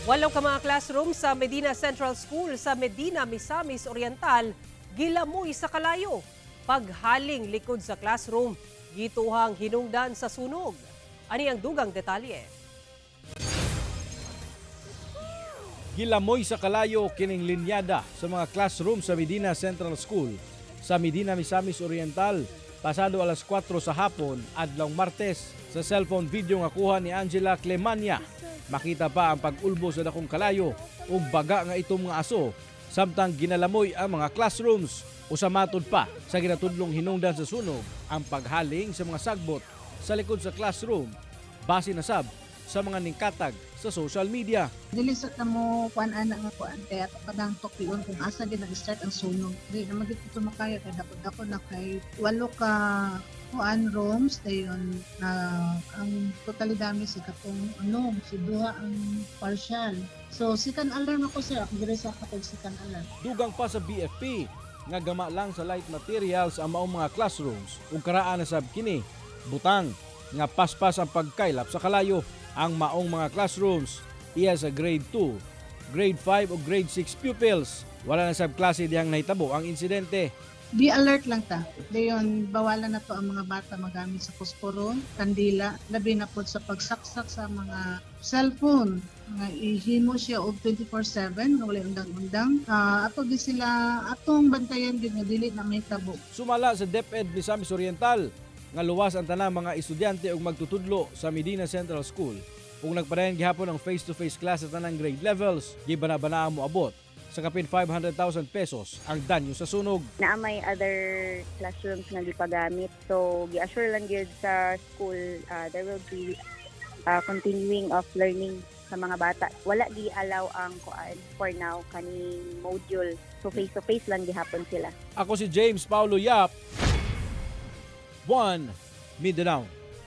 Walo ka mga classroom sa Medina Central School sa Medina, Misamis Oriental, gilamoy sa kalayo. Paghaling likod sa classroom, gituhang hinungdan sa sunog. Ani ang dugang detalye. Gilamoy sa kalayo kining linyada sa mga classroom sa Medina Central School sa Medina, Misamis Oriental, pasado alas 4 sa hapon adlawng Martes. Sa cellphone video nga kuha ni Angela Clemania, makita pa ang pag-ulbo sa dakong kalayo ug baga nga itom nga aso samtang ginalamoy ang mga classrooms. Usa matud pa sa ginatudlong hinungdan sa sunog ang paghaling sa mga sagbot sa likod sa classroom, base na sab sa mga ningkatag sa social media. Dili sa tamo kuan ana nga kuan kay ato pa tuklion kung asa gid nag-start ang sunog. Di na magid ito makaya kay dako-dako na kay walo ka kuan rooms, dayon na ang totally damage sa katong ano si duha ang partial. So second alarm ako, sir, ako diri sa katong second alarm. Dugang pa sa BFP nga gama lang sa light materials ang maong mga classrooms ug karaan na sab kini butang nga paspas ang pagkaylap sa kalayo. Ang maong mga classrooms iya sa grade 2, grade 5 o grade 6 pupils. Wala na sab klase dihang nahitabo ang insidente. Be alert lang ta. Dayon bawalan na to ang mga bata magamit sa posporo, kandila, labi na pod sa pagsaksak sa mga cellphone. Nga ihimo siya og 24/7 nga walay undang-undang. Ato di sila atong bantayan gid nga dili na mahitabo. Sumala sa DepEd Misamis Oriental nga luwas ang tanang mga estudyante ug magtutudlo sa Medina Central School ug nagpadayon gihapon ang face-to-face class sa tanang grade levels. Gibana-banaan moabot sa kapin 500,000 pesos ang danyo sa sunog. Naa may other classrooms nga gipagamit. So gi-assure lang gyud sa school, there will be continuing of learning sa mga bata. Wala gi-allow ang kuan for now kaning module. So face to face lang gihapon sila. Ako si James Paulo Yap, 1 Mindanao.